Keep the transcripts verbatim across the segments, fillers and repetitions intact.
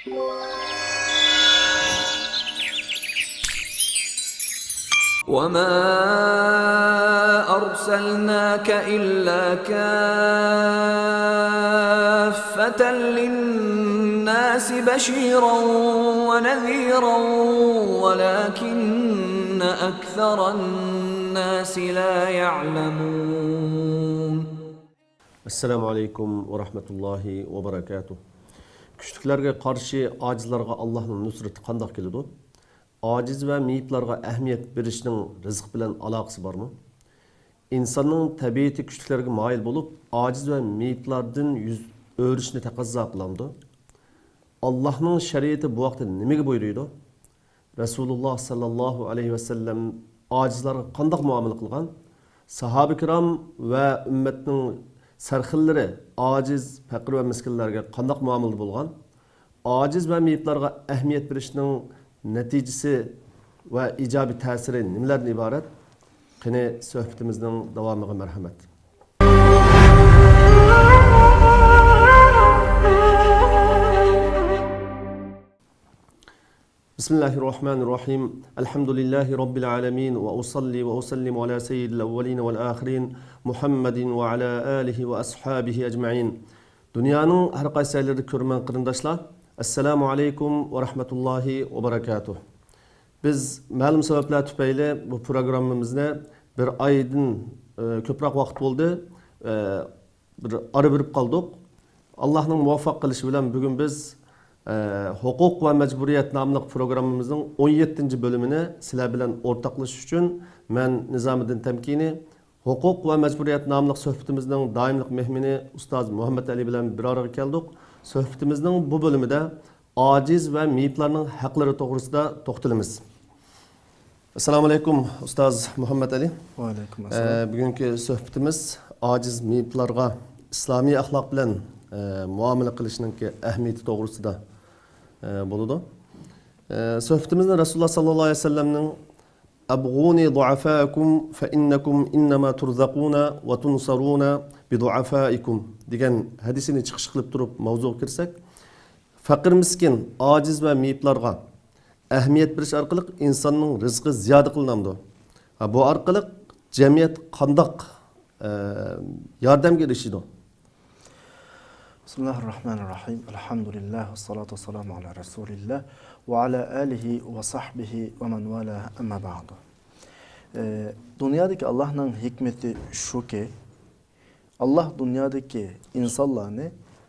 وما أرسلناك إلا كافة للناس بشيرا ونذيرا ولكن أكثر الناس لا يعلمون. ئەسسالامۇ ئەلەيكۇم ۋە رەھمەتۇللاھى ۋە بەرەكاتۇھ. كۈچلۈكلەرگە قارشى ئاجىزلارغا ئاللاھنىڭ نۇسرىتى قانداق كېلىدۇ؟ ئاجىز ۋە مېيىپلارغا ئەھمىيەت بېرىشنىڭ رىزىق بىلەن ئالاقىسى بارمۇ؟ ئىنساننىڭ تەبىئىتى كۈچلۈكلەرگە مايىل بولۇپ، ئاجىز ۋە مېيىپلاردىن يۈز ئۆرۈشنى تەقەززا قىلامدۇ؟ ئاللاھنىڭ شەرىئىتى بۇ ھەقتە نېمىگە بۇيرۇيدۇ؟ رەسۇلۇللاھ ساللاللاھۇ ئەلەيھى ۋەسەللەم ئاجىزلارغا قانداق مۇئامىلە قىلغان؟ ساھابە كىرام ۋە ئۈممەتنىڭ سەرخىللىرى ئاجىز، پەقىر ۋە مىسكىنلەرگە قانداق مۇئامىلىدە بولغان؟ ئاجىز ۋە مېيىپلارغا ئەھمىيەت بېرىشنىڭ نەتىجىسى ۋە ئىجابىي تەسىرى نېمىلەردىن ئىبارەت؟ قېنى، سۆھبىتىمىزنىڭ داۋامىغا مەرھەمەت. بسم الله الرحمن الرحيم. الحمد لله رب العالمين، وأصلي وأسلم على سيد الأولين والآخرين، محمد وعلى آله وأصحابه أجمعين. دۇنيانىڭ ھەر قايسى جايلىرىدا كۆرۈرمەن قېرىنداشلار، ئەسسالامۇ ئەلەيكۇم ۋە رەھمەتۇللاھى ۋە بەرەكاتۇھ. بىز مەلۇم سەۋەبلەر تۈپەيلى بۇ پروگراممىمىزنى بىر ئايدىن، ئە، كۆپرەك ۋاقىت بولدى، ئە، بىر ئارا بېرىپ قالدۇق. ئاللاھنىڭ مۇۋەپپەق قىلىشى بىلەن بۈگۈن بىز، ئە، ھوقۇق ۋە مەجبۇرىيەت ناملىق پروگراممىمىزنىڭ ئون يەتتىنچى بۆلۈمىنى سىلەر بىلەن ئورتاقلىشىش ئۈچۈن مەن نىزامىدىن تەمكىنى، ھوقۇق ۋە مەجبۇرىيەت ناملىق سۆھبىتىمىزنىڭ دائىملىق مېھمىنى ئۇستاز مۇھەممەد ئەلى بىلەن بىر ئارىغا كەلدۇق. سۆھبىتىمىزنىڭ بۇ بۆلۈمىدە ئاجىز ۋە مېيىپلارنىڭ ھەقلىرى توغرىسىدا توختىلىمىز. ئەسسالامۇ ئەلەيكۇم، ئۇستاز مۇھەممەد ئەلى. ۋەئەلەيكۇم ئەسسالام. ئە، بۈگۈنكى سۆھبىتىمىز ئاجىز مېيىپلارغا ئىسلامىي ئەخلاق بىلەن، ئە، مۇئامىلە قىلىشنىڭكى ئەھمىيىتى توغرىسىدا، ئە، بولىدۇ. ئە، سۆھبىتىمىزنى رەسۇلۇللاھ ساللاللاھۇ ئەلەيھى ۋەسەللەمنىڭ «أبغوني ضعفاءكم فإنكم إنما ترزقون وتنصرون بضعفائكم» دېگەن ھەدىسىنى چىقىش قىلىپ تۇرۇپ ماۋزۇغا كىرسەك، پەقىر مىسكىن، ئاجىز ۋە مېيىپلارغا ئەھمىيەت بېرىش ئارقىلىق ئىنساننىڭ رىزقى زىيادە قىلىنامدۇ؟ ھە، بۇ ئارقىلىق جەمئىيەت قانداق، ئە، ياردەمگە ئېرىشىدۇ؟ بسم الله الرحمن الرحيم. الحمد لله والصلاة والسلام على رسول الله وعلى آله وصحبه ومن والاه، أما بعد. ئە، دۇنيادىكى ئاللاھنىڭ ھېكمىتى شۇكى، ئاللاھ دۇنيادىكى ئىنسانلارنى،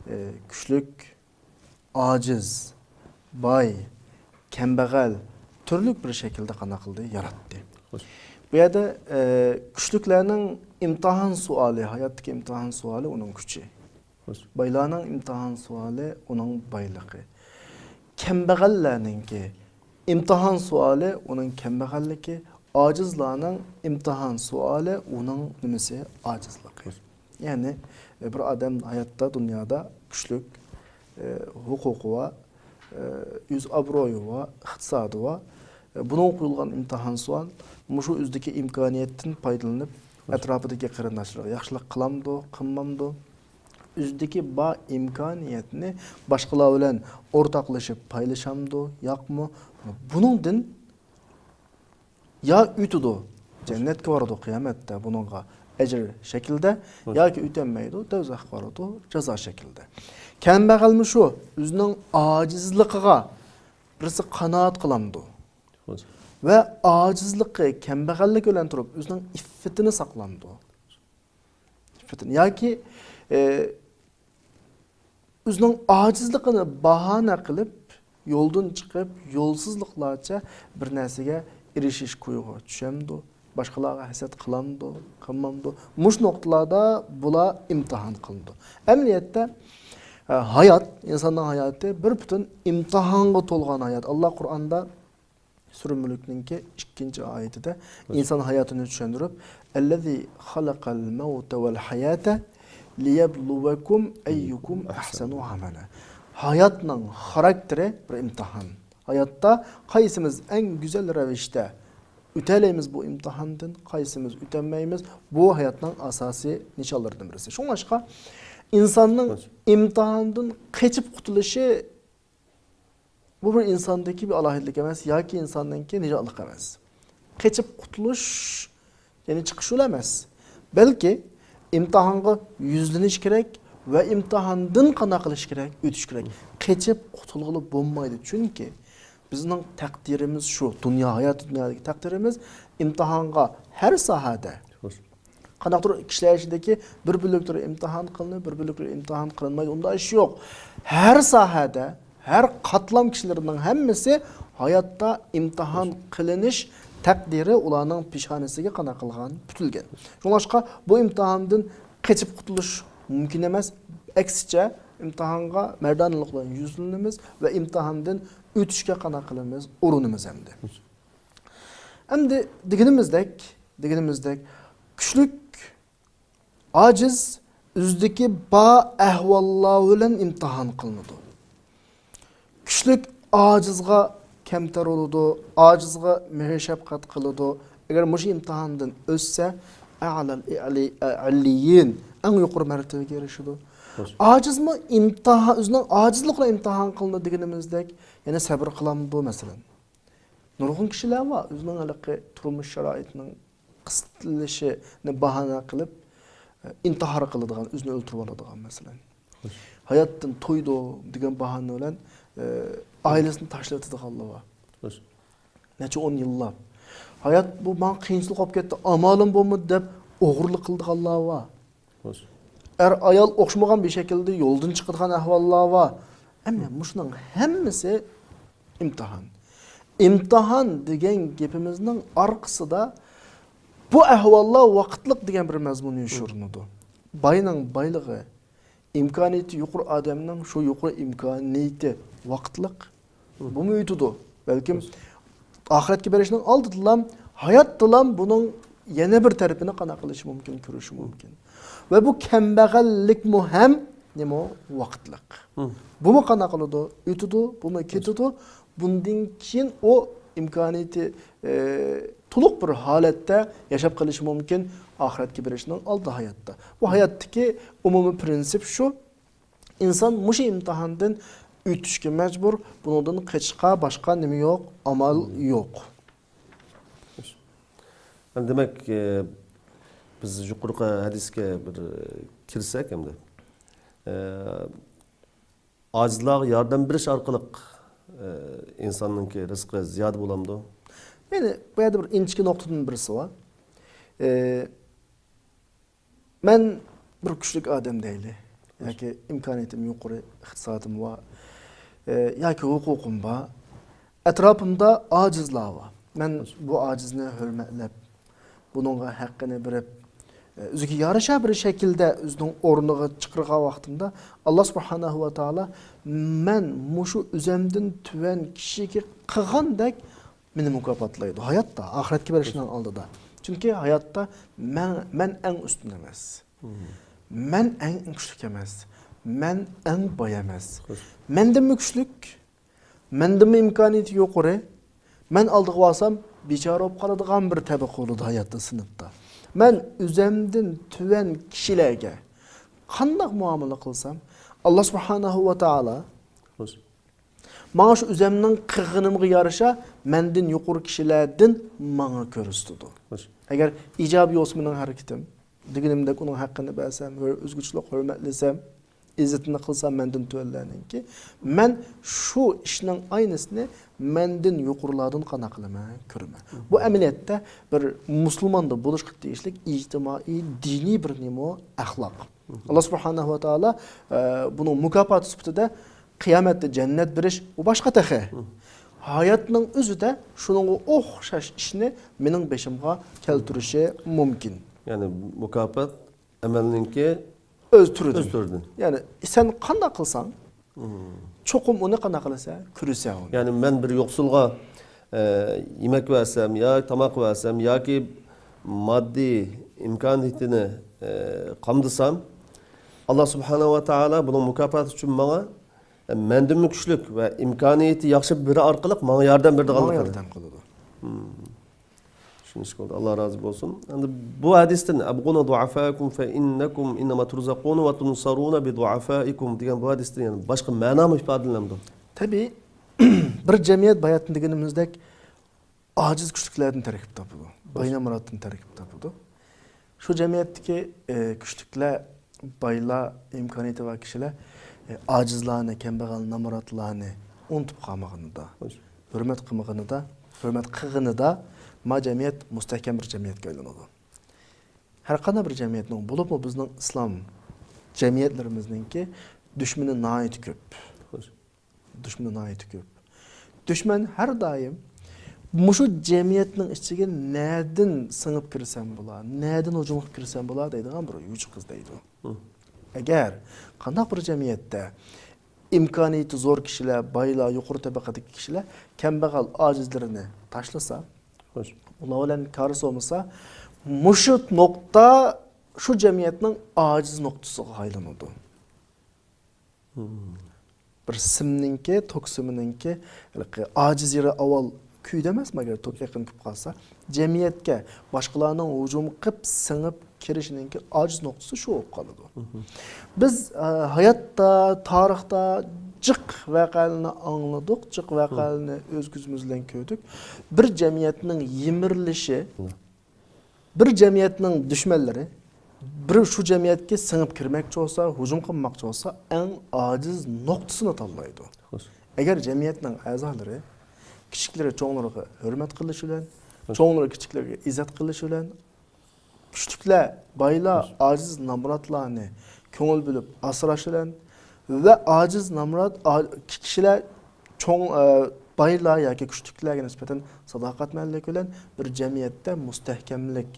ئە، كۈچلۈك، ئاجىز، باي، كەمبەغەل، تۈرلۈك بىر شەكىلدە قانداق قىلدى؟ ياراتتى. خوش. بۇ يەردە، ئە، كۈچلۈكلەرنىڭ ئىمتىھان سوئالى، ھاياتتىكى ئىمتىھان سوئالى ئۇنىڭ كۈچى. خوش. بايلارنىڭ ئىمتىھان سوئالى ئۇنىڭ بايلىقى. كەمبەغەللەرنىڭكى ئىمتىھان سوئالى ئۇنىڭ كەمبەغەللىكى، ئاجىزلارنىڭ ئىمتىھان سوئالى ئۇنىڭ نېمىسى؟ ئاجىزلىقى. خوش. يەنى، ئە، بىر ئادەم ھاياتتا، دۇنيادا كۈچلۈك، ئە، ھوقۇقى بار، ئە، يۈز ئابرۇيى بار، ئىقتىسادى بار. ئە، بۇنىڭغا قويۇلغان ئىمتىھان سوئال، مۇشۇ ئۆزىدىكى ئىمكانىيەتتىن پايدىلىنىپ، ئەتراپىدىكى قېرىنداشلىرىغا ياخشىلىق قىلامدۇ، قىلمامدۇ؟ ئۆزىدىكى بار ئىمكانىيەتنى باشقىلار بىلەن ئورتاقلىشىپ پايلىشامدۇ، ياقمۇ؟ بۇنىڭدىن يا ئۆتىدۇ، جەننەتكە بارىدۇ قىيامەتتە بۇنىڭغا ئەجىر شەكلىدە، ياكى ئۆتەلمەيدۇ، دوزاخقا بارىدۇ جازا شەكلىدە. كەمبەغەلمۇ شۇ، ئۆزىنىڭ ئاجىزلىقىغا بىرسى قانائەت قىلامدۇ؟ ۋە ئاجىزلىقى، كەمبەغەللىكى بىلەن تۇرۇپ ئۆزىنىڭ ئىففىتىنى ساقلامدۇ؟ ياكى، ئە، ئۆزىنىڭ ئاجىزلىقىنى باھانە قىلىپ، يولدىن چىقىپ، يولسىزلىقلارچە بىر نەرسىگە ئېرىشىش كويىغا چۈشەمدۇ؟ باشقىلارغا ھەسەت قىلامدۇ؟ قىلمامدۇ؟ مۇشۇ نۇقتىلاردا بۇلار ئىمتىھان قىلىنىدۇ. ئەمەلىيەتتە، ئە، ھايات، ئىنساننىڭ ھاياتى بىر پۈتۈن ئىمتىھانغا تولغان ھايات. ئاللا قۇرئاندا سۈرە مۈلۈكنىڭكى ئىككىنچى ئايىتىدە ئىنسان ھاياتىنى چۈشەندۈرۈپ، «الذي خلق الموت والحياة ليبلوكم أيكم أحسن عملا.» ھاياتنىڭ خاراكتېرى بىر ئىمتىھان. ھاياتتا قايسىمىز ئەڭ گۈزەل رەۋىشتە ئۆتەلەيمىز بۇ ئىمتىھاندىن، قايسىمىز ئۆتەلمەيمىز، بۇ ھاياتنىڭ ئاساسىي نىشانلىرىدىن بىرسى. شۇڭلاشقا ئىنساننىڭ ئىمتىھاندىن قېچىپ قۇتۇلۇشى بۇ بىر ئىنساندىكى بىر ئالاھىدىلىك ئەمەس ياكى ئىنساندىكى نىجاتلىق ئەمەس. قېچىپ قۇتۇلۇش، يەنى چىقىش يولى ئەمەس. بەلكى ئىمتىھانغا يۈزلىنىش كېرەك ۋە ئىمتىھاندىن قانداق قىلىش كېرەك؟ ئۆتۈش كېرەك. قېچىپ قۇتۇلغىلى بولمايدۇ. چۈنكى بىزنىڭ تەقدىرىمىز شۇ. دۇنيا ھاياتى، دۇنيادىكى تەقدىرىمىز ئىمتىھانغا ھەر ساھەدە قانداقتۇر كىشىلەر ئىچىدىكى بىر بۆلەكلىرى ئىمتىھان قىلىنىپ، بىر بۆلەكلىرى ئىمتىھان قىلىنمايدۇ. ئۇنداق ئىش يوق. ھەر ساھەدە، ھەر قاتلام كىشىلىرىنىڭ ھەممىسى ھاياتتا ئىمتىھان قىلىنىش تەقدىرى ئۇلارنىڭ پېشانىسىگە قانداق قىلغان، پۈتۈلگەن. شۇڭلاشقا بۇ ئىمتىھاندىن قېچىپ قۇتۇلۇش مۇمكىن ئەمەس. ئەكسىچە، ئىمتىھانغا مەردانىلىق بىلەن يۈزلىنىمىز ۋە ئىمتىھاندىن ئۆتۈشكە قانداق قىلىمىز، ئۇرۇنىمىز ئەمدى. ئەمدى دېگىنىمىزدەك، دېگىنىمىزدەك، كۈچلۈك، ئاجىز، ئۆزىدىكى بار ئەھۋاللار بىلەن ئىمتىھان قىلىنىدۇ. كۈچلۈك ئاجىزغا كەمتەر بولىدۇ، ئاجىزغا مېھىر-شەپقەت قىلىدۇ. ئەگەر مۇشۇ ئىمتىھاندىن ئۆتسە، ئەلەل ئەلى-، ئەلىيين، ئەڭ يۇقىرى مەرتىۋىگە ئېرىشىدۇ. خوش. ئاجىزمۇ ئىمتىھان، ئۆزىنىڭ ئاجىزلىقى بىلەن ئىمتىھان قىلىنىدۇ دېگىنىمىزدەك، يەنە سەبرى قىلامدۇ، مەسىلەن؟ نۇرغۇن كىشىلەر بار، ئۆزىنىڭ ھېلىقى تۇرمۇش شارائىتىنىڭ قىستىلىشىنى باھانە قىلىپ، ئىنتىھار قىلىدىغان، ئۆزىنى ئۆلتۈرۈۋالىدىغان، مەسىلەن. خوش. ھاياتتىن تويدۇم دېگەن باھانە بىلەن، ئە، ئائىلىسىنى تاشلىۋېتىدىغانلار بار. خوش. نەچچە ئون يىللاپ. ھايات بۇ ماڭا قىيىنچىلىق بولۇپ كەتتى، ئامالىم بولمىدى دەپ ئوغرىلىق قىلىدىغانلار بار. خوش. ئەر-ئايال ئوخشىمىغان بىر شەكىلدە يولدىن چىقىدىغان ئەھۋاللار بار. ئەمما مۇشۇنىڭ ھەممىسى ئىمتىھان. ئىمتىھان دېگەن گېپىمىزنىڭ ئارقىسىدا بۇ ئەھۋاللار ۋاقىتلىق دېگەن بىر مەزمۇن يوشۇرۇنىدۇ. باينىڭ بايلىقى، ئىمكانىيىتى يۇقىرى ئادەمنىڭ شۇ يۇقىرى ئىمكانىيىتى ۋاقىتلىق. بۇمۇ ئۆتىدۇ. بەلكىم ئاخىرەتكە بېرىشنىڭ ئالدىدىلا، ھاياتتىلا بۇنىڭ يەنە بىر تەرىپىنى قانداق قىلىشى مۇمكىن، كۆرۈشى مۇمكىن. ۋە بۇ كەمبەغەللىكمۇ ھەم نېمە ۋاقىتلىق. بۇمۇ قانداق قىلىدۇ؟ ئۆتىدۇ، بۇمۇ كېتىدۇ. بۇندىن كېيىن ئۇ ئىمكانىيىتى، ئە، تولۇق بىر ھالەتتە ياشاپ قېلىشى مۇمكىن، ئاخىرەتكە بېرىشنىڭ ئالدى ھاياتتا. بۇ ھاياتتىكى ئومۇمىي پرىنسىپ شۇ. ئىنسان مۇشۇ ئىمتىھاندىن ئۆتۈشكە مەجبۇر، بۇنىڭدىن قېچىشقا باشقا نېمە يوق، ئامال يوق. دېمەك، ئە، بىز يۇقىرىقى ھەدىسكە بىر، ئە، كىرسەك ئەمدى. ئە، ئاجىزلارغا ياردەم بېرىش ئارقىلىق، ئە، ئىنساننىڭكى رىزقى زىيادە بولامدۇ؟ يەنى بۇ يەردە بىر ئىنچىكە نۇقتىدىن بىرسى بار. ئە، مەن بىر كۈچلۈك ئادەم دەيلى، ياكى ئىمكانىيىتىم يۇقىرى، ئىقتىسادىم بار، ئە، ياكى ھوقۇقۇم بار. ئەتراپىمدا ئاجىزلار بار. مەن بۇ ئاجىزنى ھۆرمەتلەپ، بۇنىڭغا ھەققىنى بېرىپ، ئە، ئۆزىگە يارىشا بىر شەكىلدە ئۆزىنىڭ ئورنىغا چىقارغان ۋاقتىمدا، ئاللا سۇبھانەھۇ ۋە تائالا مەن مۇشۇ ئۆزەمدىن تۆۋەن كىشىگە قىلغاندەك مېنى مۇكاپاتلايدۇ ھاياتتا، ئاخىرەتكە بېرىشنىڭ ئالدىدا. چۈنكى ھاياتتا مەن، مەن ئەڭ ئۈستۈن ئەمەس. مەن ئەڭ كۈچلۈك ئەمەس. مەن ئەڭ باي ئەمەس. مەندىنمۇ كۈچلۈك، مەندىنمۇ ئىمكانىيىتى يۇقىرى. مەن ئالدىغا بارسام، بىچارە بولۇپ قالىدىغان بىر تەبىقە بولىدۇ ھاياتتا، سىنىپتا. مەن ئۆزەمدىن تۆۋەن كىشىلەرگە قانداق مۇئامىلە قىلسام، ئاللا سۇبھانەھۇ ۋە تائالا ماڭا شۇ ئۆزەمنىڭ قىلغىنىمغا يارىشا مەندىن يۇقىرى كىشىلەردىن ماڭا كۆرسىتىدۇ. خوش. ئەگەر ئىجابىي بولسا مېنىڭ ھەرىكىتىم، دېگىنىمدەك ئۇنىڭ ھەققىنى بەرسەم، ھۆر-، ئۆزگىچىلىك ھۆرمەتلىسەم، ئىززىتىنى قىلسام مەندىن تۆۋەنلەرنىڭكى، مەن شۇ ئىشنىڭ ئاينىسىنى مەندىن يۇقىرىلاردىن قانداق قىلىمەن، كۆرىمەن. بۇ ئەمەلىيەتتە بىر مۇسۇلماندا بولۇشقا تېگىشلىك ئىجتىمائىي، دىنىي بىر نېمە ئەخلاق. ئاللا سۇبھانەھۇ ۋە تائالا، ئە، بۇنىڭ مۇكاپاتى سۈپىتىدە قىيامەتتە جەننەت بېرىش، ئۇ باشقا تېخى. ھاياتنىڭ ئۆزىدە شۇنىڭغا ئوخشاش ئىشنى مېنىڭ بېشىمغا كەلتۈرۈشى مۇمكىن. يەنى مۇكاپات ئەمەلنىڭكى ئۆز تۈرىدىن. ئۆز تۈرىدىن. يەنى سەن قانداق قىلساڭ، چوقۇم ئۇنى قانداق قىلىسەن؟ كۆرىسەن ئۇنى. يەنى مەن بىر يوقسۇلغا، ئە، يېمەك بەرسەم يا تاماق بەرسەم ياكى ماددىي ئىمكانىيىتىنى، ئە، قامدىسام، ئاللا سۇبھانەھۇ ۋە تائالا بۇنىڭ مۇكاپاتى ئۈچۈن ماڭا، ئە، مەندىنمۇ كۈچلۈك ۋە ئىمكانىيىتى ياخشى بىرى ئارقىلىق ماڭا ياردەم بېرىدىغانلىقىنى. ماڭا ياردەم قىلىدۇ. چۈشىنىشلىك بولدى. ئاللا رازى بولسۇن. ئەمدى بۇ ھەدىستىن، "أبغونوا ضعفاءكم فإنكم إنما ترزقون وتنصرون بضعفائكم" دېگەن بۇ ھەدىستىن يەنە باشقا مەنامۇ ئىپادىلىنەمدۇ؟ تەبىئىي. بىر جەمئىيەت باياتىن دېگىنىمىزدەك ئاجىز كۈچلۈكلەردىن تەركىب تاپىدۇ. باي نامراتتىن تەركىب تاپىدۇ. شۇ جەمئىيەتتىكى، ئە، كۈچلۈكلەر، بايلار، ئىمكانىيىتى بار كىشىلەر، ئە، ئاجىزلارنى، كەمبەغەل، نامراتلارنى ئۇنتۇپ قالمىغىنىدا، خوش. ھۆرمەت قىلمىغىنىدا، ھۆرمەت قىلغىنىدا، ما جەمئىيەت مۇستەھكەم بىر جەمئىيەتكە ئايلىنىدۇ. ھەر قانداق بىر جەمئىيەتنىڭ، بولۇپمۇ بىزنىڭ ئىسلام جەمئىيەتلىرىمىزنىڭكى دۈشمىنى ناھايىتى كۆپ. خوش. دۈشمىنى ناھايىتى كۆپ. دۈشمەن ھەر دائىم مۇشۇ جەمئىيەتنىڭ ئىچىگە نەدىن سىڭىپ كىرسەم بولا، نەدىن ھۇجۇم قىلىپ كىرسەم بولا دەيدىغان بىر يوچۇق ئىزدەيدۇ. ھە. ئەگەر قانداق بىر جەمئىيەتتە ئىمكانىيىتى زور كىشىلەر، بايلار، يۇقىرى تەبەقىدىكى كىشىلەر كەمبەغەل، ئاجىزلىرىنى تاشلىسا، خوش. ئۇلار بىلەن كارى سولمىسا، مۇشۇ نۇقتا شۇ جەمئىيەتنىڭ ئاجىز نۇقتىسىغا ئايلىنىدۇ. بىر سىمنىڭكى، توك سىمىنىڭكى ھېلىقى ئاجىز يېرى ئاۋۋال كۆيىدۇ ئەمەسمۇ، ئەگەر توك يېقىن كۆپ قالسا، جەمئىيەتكە باشقىلارنىڭ ھۇجۇم قىلىپ سىڭىپ كىرىشىنىڭكى ئاجىز نۇقتىسى شۇ بولۇپ قالىدۇ. بىز، ئە، ھاياتتا، تارىختا جىق ۋەقەلەرنى ئاڭلىدۇق، جىق ۋەقەلەرنى ئۆز كۆزىمىز بىلەن كۆردۇق. بىر جەمئىيەتنىڭ يىمىرىلىشى، بىر جەمئىيەتنىڭ دۈشمەنلىرى بىر شۇ جەمئىيەتكە سىڭىپ كىرمەكچى بولسا، ھۇجۇم قىلماقچى بولسا، ئەڭ ئاجىز نۇقتىسىنى تاللايدۇ. خوش. ئەگەر جەمئىيەتنىڭ ئەزالىرى كىچىكلىرى چوڭلىرىغا ھۆرمەت قىلىش بىلەن، خوش. چوڭلىرى كىچىكلىرىگە ئىززەت قىلىش بىلەن، كۈچلۈكلەر، بايلار، خوش. ئاجىز نامراتلارنى كۆڭۈل بۆلۈپ ئاسراش بىلەن ۋە ئاجىز نامرات ئا-، كىشىلەر چوڭ، ئە، بايلار ياكى كۈچلۈكلەرگە نىسبەتەن ساداقەتمەنلىك بىلەن بىر جەمئىيەتتە مۇستەھكەملىك،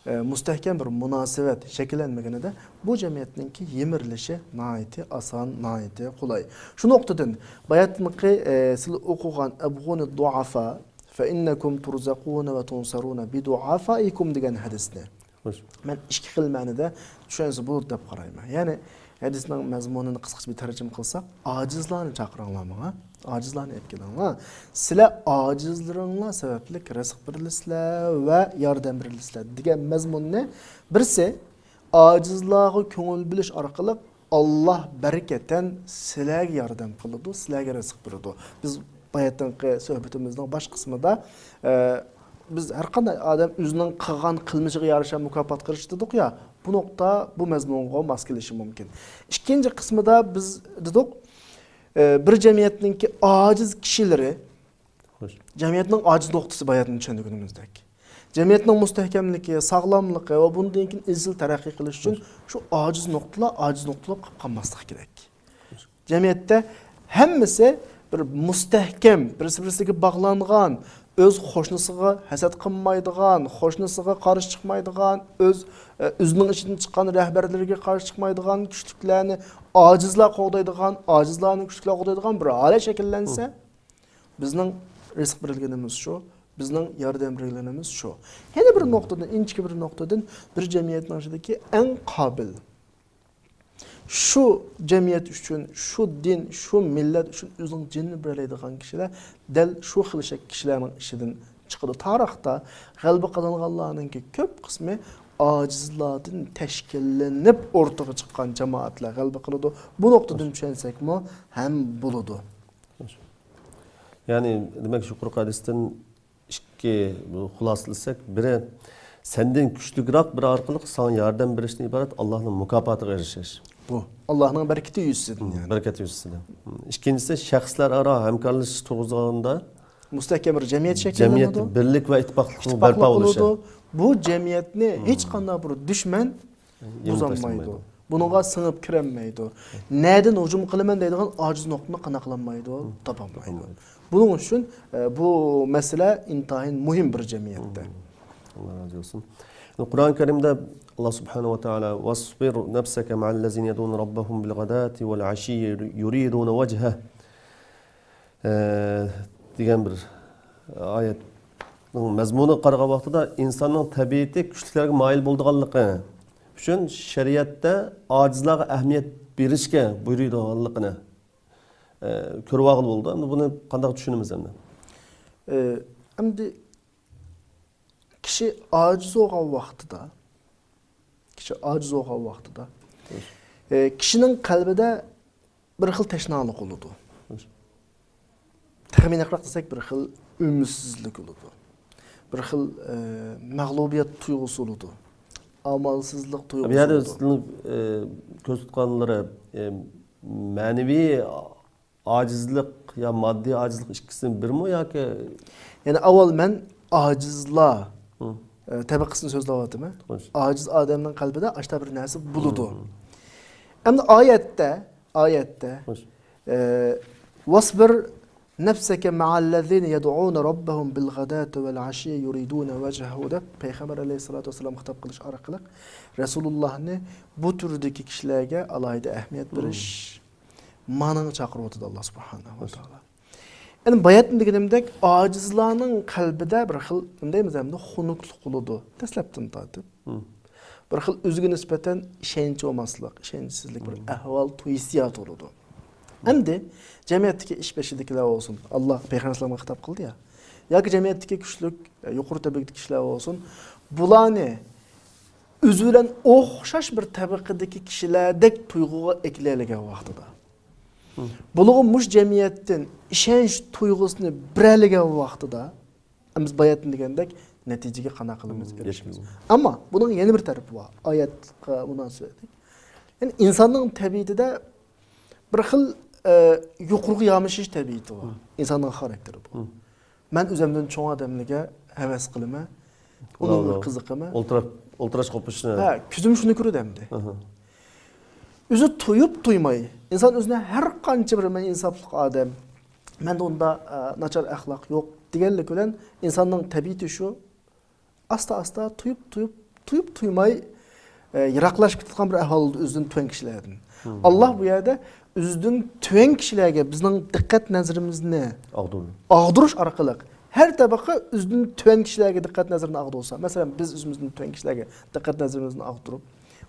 ئە، مۇستەھكەم بىر مۇناسىۋەت شەكىللەنمىگىنىدە، بۇ جەمئىيەتنىڭكى يىمىرىلىشى ناھايىتى ئاسان، ناھايىتى قولاي. شۇ نۇقتىدىن باياتىنقى، ئە، سىلەر ئوقۇغان «ابغونى الضعفاء فإنكم ترزقون وتنصرون بدعفائكم» دېگەن ھەدىسنى خوش. مەن ئىككى خىل مەنىدە چۈشەنسە بولىدۇ دەپ قارايمەن. يەنى ھەدىسنىڭ مەزمۇنىنى قىسقىچە بىر تەرجىمە قىلساق، «ئاجىزلارنى چاقىرىڭلار ماڭا، ئاجىزلارنى ئېلىپ كېلىڭلار. سىلەر ئاجىزلىرىڭلار سەۋەبلىك رىزىق بېرىلىسىلەر ۋە ياردەم بېرىلىسىلەر» دېگەن مەزمۇننى، بىرسى، ئاجىزلارغا كۆڭۈل بۆلۈش ئارقىلىق ئاللا بەرىكەتەن سىلەرگە ياردەم قىلىدۇ، سىلەرگە رىزىق بېرىدۇ. بىز باياتىنقى سۆھبىتىمىزنىڭ باش قىسمىدا، ئە، بىز ھەر قانداق ئادەم ئۆزىنىڭ قىلغان قىلمىشىغا يارىشا مۇكاپاتقا ئېرىشىدۇ دېدۇقيا، بۇ نۇقتا بۇ مەزمۇنغا ماس كېلىشى مۇمكىن. ئىككىنچى قىسمىدا بىز دېدۇق، ئە، بىر جەمئىيەتنىڭكى ئاجىز كىشىلىرى، خوش. جەمئىيەتنىڭ ئاجىز نۇقتىسى باياتىن چۈشەندۈرگىنىمىزدەك. جەمئىيەتنىڭ مۇستەھكەملىكى، ساغلاملىقى ۋە بۇندىن كېيىن ئىزچىل تەرەققىي قىلىش ئۈچۈن شۇ ئاجىز نۇقتىلار ئاجىز نۇقتىلار قېلىپ قالماسلىقى كېرەك. جەمئىيەتتە ھەممىسى بىر مۇستەھكەم، بىرسى-بىرسىگە باغلانغان، ئۆز قوشنىسىغا ھەسەت قىلمايدىغان، قوشنىسىغا قارشى چىقمايدىغان، ئۆز، ئە، ئۆزىنىڭ ئىچىدىن چىققان رەھبەرلىرىگە قارشى چىقمايدىغان، كۈچلۈكلەرنى ئاجىزلار قوغدايدىغان، ئاجىزلارنى كۈچلۈكلەر قوغدايدىغان بىر ھالەت شەكىللەنسە، بىزنىڭ رىزىق بېرىلگىنىمىز شۇ، بىزنىڭ ياردەم بېرىلگىنىمىز شۇ. يەنە بىر نۇقتىدىن، ئىنچىكە بىر نۇقتىدىن، بىر جەمئىيەتنىڭ ئىچىدىكى ئەڭ قابىل، شۇ جەمئىيەت ئۈچۈن، شۇ دىن، شۇ مىللەت ئۈچۈن ئۆزىنىڭ جېنىنى بېرەلەيدىغان كىشىلەر دەل شۇ خىل شەك-، كىشىلەرنىڭ ئىچىدىن چىقىدۇ. تارىختا غەلىبە قازانغانلارنىڭكى كۆپ قىسمى ئاجىزلاردىن تەشكىللىنىپ ئوتتۇرىغا چىققان جامائەتلەر غەلىبە قىلىدۇ. بۇ نۇقتىدىن چۈشەنسەكمۇ ھەم بولىدۇ. يەنى، دېمەك، يۇقىرىقى ھەدىستىن ئىككى خۇلاسىلىسەك، بىرى، سەندىن كۈچلۈكرەك بىرى ئارقىلىق ساڭا ياردەم بېرىشتىن ئىبارەت ئاللاھنىڭ مۇكاپاتىغا ئېرىشىش. بۇ ئاللاھنىڭ بەرىكىتى يۈزىسىدىن، يەنى. بەرىكەت يۈزىسىدىن. ئىككىنچىسى، شەخسلەر ئارا ھەمكارلىشىش تۇرغۇزغاندا مۇستەھكەم بىر جەمئىيەت شەكىللىنىدۇ. جەمئىيەت بىرلىك ۋە ئىتتىپاقلىقنىڭ بەرپا بولۇشى. بولىدۇ. بۇ جەمئىيەتنى ھېچقانداق بىر دۈشمەن بۇزالمايدۇ. بۇنىڭغا سىڭىپ كىرەلمەيدۇ. نەدىن ھۇجۇم قىلىمەن دەيدىغان ئاجىز نۇقتىنى قانداق قىلالمايدۇ؟ تاپالمايدۇ. بۇنىڭ ئۈچۈن، ئە، بۇ مەسىلە ئىنتايىن مۇھىم بىر جەمئىيەتتە. ئاللا رازى بولسۇن. قۇرئان كەرىمدە ئاللا سۇبھانەھۇ ۋە تائالا، «ۋەسبىر نەفسەكە مەئەللەزىنە يەدئۇنە رەببەھۇم بىلغەداتى ۋەلئەشىييە يۇرىدۇنە ۋەجھەھ» ئە، دېگەن بىر ئايەتنىڭ مەزمۇنىغا قارىغان ۋاقتىدا، ئىنساننىڭ تەبىئىتى كۈچلۈكلەرگە مايىل بولىدىغانلىقى ئۈچۈن شەرىئەتتە ئاجىزلارغا ئەھمىيەت بېرىشكە بۇيرۇيدىغانلىقىنى، ئە، كۆرۈۋالغىلى بولىدۇ. ئەمدى بۇنى قانداق چۈشىنىمىز ئەمدى؟ ئە، ئەمدى كىشى ئاجىز بولغان ۋاقتىدا، كىشى ئاجىز بولغان ۋاقتىدا، ئە، كىشىنىڭ قەلبىدە بىر خىل تەشنالىق بولىدۇ. خوش. تېخىمۇ ئېنىقراق دېسەك، بىر خىل ئۈمىدسىزلىك بولىدۇ. بىر خىل، ئە، مەغلۇبىيەت تۇيغۇسى بولىدۇ. ئامالسىزلىق بۇ تۇيغۇسى يەردە بولىدۇ. سىزنىڭ، ئە، كۆرسىتىۋاتقانلىرى، ئە، مەنىۋى ئاجىزلىق يا ماددىي ئاجىزلىق ئىككىسى بىرمۇ ياكى؟ يەنى ئاۋۋال مەن ئاجىزلار، ھە، ئە، تەبىقىسىنى سۆزلەۋاتىمەن. خوش. ئاجىز ئادەمنىڭ قەلبىدە ئاشتا بىر نەرسە بولىدۇ. ھە، ھە. ئەمدى ئايەتتە، ئايەتتە، خوش. ئە، «ۋەسبىر نەفسەكە مەئەللەزىنە يەدئۇنە رەببەھۇم بىلغەداتى ۋەلئەشىييە يۇرىدۇنە ۋەجھەھۇ» دەپ پەيغەمبەر ئەلەيھىسسالاتۇ ۋەسسالامغا خىتاب قىلىش ئارقىلىق رەسۇلۇللاھنى بۇ تۈردىكى كىشىلەرگە ئالاھىدە ئەھمىيەت بېرىش مانىڭى چاقىرىۋاتىدۇ ئاللا سۇبھانەھۇ ۋە تائالا. يەنى باياتىن دېگىنىمدەك، ئاجىزلارنىڭ قەلبىدە بىر خىل، نېمە دەيمىز ئەمدى، خۇنۇكلۇق بولىدۇ دەسلەپتىن تارتىپ. بىر خىل ئۆزىگە نىسبەتەن ئىشەنچى بولماسلىق، ئىشەنچسىزلىك، بىر ئەھۋال، ھېسسىيات بولىدۇ. ئەمدى جەمئىيەتتىكى ئىش بېشىدىكىلەر بولسۇن، ئاللا پەيغەمبەر ئەلەيھىسسالامغا خىتاب قىلدى يا، ياكى جەمئىيەتتىكى كۈچلۈك، يۇقىرى تەبىقىدىكى كىشىلەر بولسۇن، بۇلارنى ئۆزى بىلەن ئوخشاش بىر تەبىقىدىكى كىشىلەردەك تۇيغۇغا ئەكېلەلىگەن ۋاقتىدا، بۇلارغا مۇشۇ جەمئىيەتتىن ئىشەنچ تۇيغۇسىنى بېرەلىگەن ۋاقتىدا، بىز باياتىن دېگەندەك نەتىجىگە قانداق قىلىمىز، ئېرىشىمىز. ئەمما بۇنىڭ يەنە بىر تەرىپى بار. ئايەتقا مۇناسىۋەتلىك. يەنى ئىنساننىڭ تەبىئىتىدە بىر خىل، ئە، يۇقىرىغا يامىشىش تەبىئىتى بار. ئىنساننىڭ خاراكتېرى بۇ. مەن ئۆزۈمدىن چوڭ ئادەملەرگە ھەۋەس قىلىمەن، ئۇنىڭغا قىزىقىمەن. ئولتۇراپ، ئولتۇراش قوپۇشنى. ھە، كۆزۈم شۇنى كۆرىدۇ ئەمدى. ئۆزى تۇيۇپ تۇيماي، ئىنسان ئۆزىنى ھەر قانچە بىر مەن ئىنساپلىق ئادەم، مەندە ئۇنداق، ئە، ناچار ئەخلاق يوق دېگەنلىك بىلەن ئىنساننىڭ تەبىئىتى شۇ، ئاستا-ئاستا تۇيۇپ، تۇيۇپ، تۇيۇپ تۇيماي، ئە، يىراقلاشىپ كېتىدىغان بىر ئەھۋال بولىدۇ ئۆزىدىن تۆۋەن كىشىلەردىن. ئاللا بۇ يەردە ئۆزىدىن تۆۋەن كىشىلەرگە بىزنىڭ دىققەت نەزىرىمىزنى ئاغدۇرۇش ئارقىلىق ھەر تەبىقە ئۆزىدىن تۆۋەن كىشىلەرگە دىققەت نەزىرىنى ئاغدۇرسا، مەسىلەن، بىز ئۆزىمىزدىن تۆۋەن كىشىلەرگە دىققەت نەزىرىمىزنى ئاغدۇرۇپ،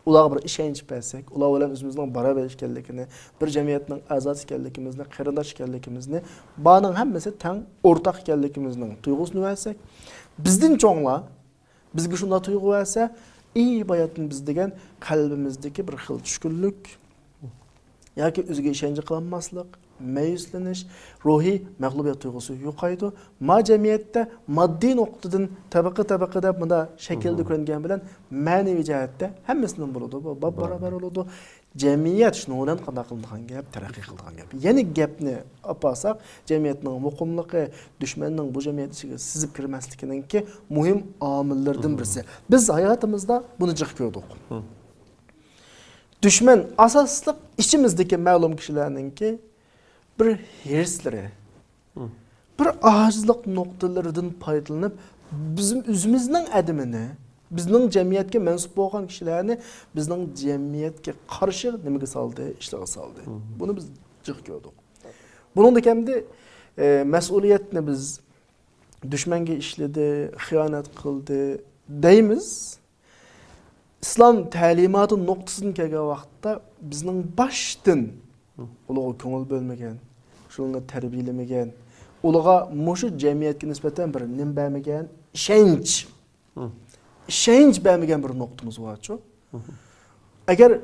ئۇلارغا بىر ئىشەنچ بەرسەك، ئۇلار بىلەن ئۆزىمىزنىڭ باراۋەر ئىكەنلىكىنى، بىر جەمئىيەتنىڭ ئەزاسى ئىكەنلىكىمىزنى، قېرىنداش ئىكەنلىكىمىزنى، بارنىڭ ھەممىسى تەڭ ئورتاق ئىكەنلىكىمىزنىڭ تۇيغۇسىنى بەرسەك، بىزدىن چوڭلار بىزگە شۇنداق تۇيغۇ بەرسە، ئى باياتىن بىز دېگەن قەلبىمىزدىكى بىر خىل چۈشكۈنلۈك، ياكى ئۆزىگە ئىشەنچ قىلالماسلىق، مەيۈسلىنىش، روھىي مەغلۇبىيەت تۇيغۇسى يوقايدۇ. ما جەمئىيەتتە ماددىي نۇقتىدىن تەبىقە تەبىقە دەپ مۇنداق شەكىلدە كۆرۈنگەن بىلەن مەنىۋى جەھەتتە ھەممىسىنىڭ بولىدۇ. بۇ باب باراۋەر بولىدۇ. جەمئىيەت شۇنىڭ بىلەن قانداق قىلىدىغان گەپ، تەرەققىي قىلىدىغان گەپ. يەنە گەپنى ئاپارساق، جەمئىيەتنىڭ مۇقىملىقى، دۈشمەننىڭ بۇ جەمئىيەت ئىچىگە سىزىپ كىرمەسلىكىنىڭكى مۇھىم ئامىللىرىدىن بىرسى. بىز ھاياتىمىزدا بۇنى جىق كۆردۇق. دۈشمەن ئاساسلىق ئىچىمىزدىكى مەلۇم كىشىلەرنىڭكى بىر ھېرىسلىرى، بىر ئاجىزلىق نۇقتىلىرىدىن پايدىلىنىپ، بىزنىڭ ئۆزىمىزنىڭ ئادىمىنى، بىزنىڭ جەمئىيەتكە مەنسۇپ بولغان كىشىلەرنى بىزنىڭ جەمئىيەتكە قارشى نېمىگە سالدى، ئىشلارغا سالدى. بۇنى بىز جىق كۆردۇق. بۇنىڭدىكى ئەمدى، ئە، مەسئۇلىيەتنى بىز دۈشمەنگە ئىشلىدى، خىيانەت قىلدى دەيمىز. ئىسلام تەلىماتى نۇقتىسىدىن كەلگەن ۋاقىتتا بىزنىڭ باشتىن ئۇلارغا كۆڭۈل بۆلمىگەن، شۇلارنى تەربىيەلىمىگەن، ئۇلارغا مۇشۇ جەمئىيەتكە نىسبەتەن بىر نېمە بەرمىگەن، ئىشەنچ. ئىشەنچ بەرمىگەن بىر نۇقتىمىز بارچۇ؟ ئەگەر